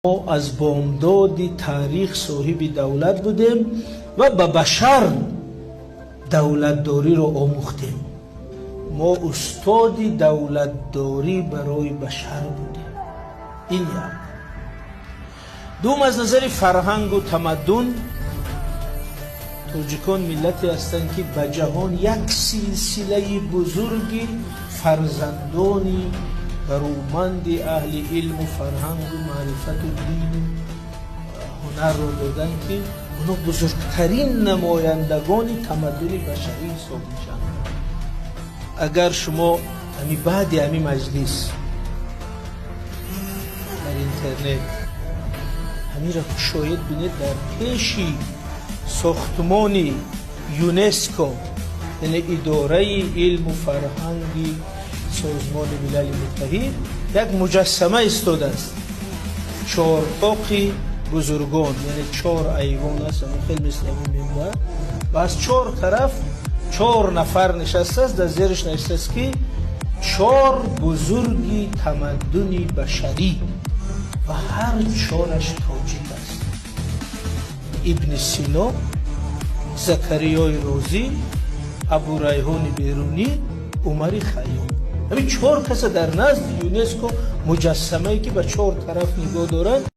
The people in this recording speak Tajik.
Мо аз бомдоди таърих соҳиби давлат будем ва ба башар давлатдориро омӯхтем. Мо устоди давлатдорӣ барои башар будем. Ин як. Дуюм, аз назари фарҳангу тамаддун тоҷикон миллате ҳастанд, ки ба ҷаҳон як силсилаи бузурги фарзандони бароманди аҳли илму фарҳангу маърифату дину ҳунарро доданд, ки онҳо бузургтарин намояндагони тамаддуни башарӣ ҳисоб мешаванд. Агар шумо ами баъди ами маҷлис дар интернет ҳамира кушоед, бинед, дар пеши сохтмони ЮНЕСКО, яъне идораи илму фарҳанги Созмони Милали Муттаҳид, як муҷассама истодааст, чортоқи бузургон, яъне чор айвон аст, хел мисли ҳамин минбар, ва аз чор тараф чор нафар нишастааст. Дар зериш навиштааст, ки чор бузурги тамаддуни башарӣ, ва ҳар чораш тоҷик аст: Ибни Сино, Закариёи Розӣ, Абурайҳони Берунӣ, Умари Хайём. Ҳамин чор каса дар назди ЮНЕСКО муҷассамае, ки ба чор тараф нигоҳ дорад.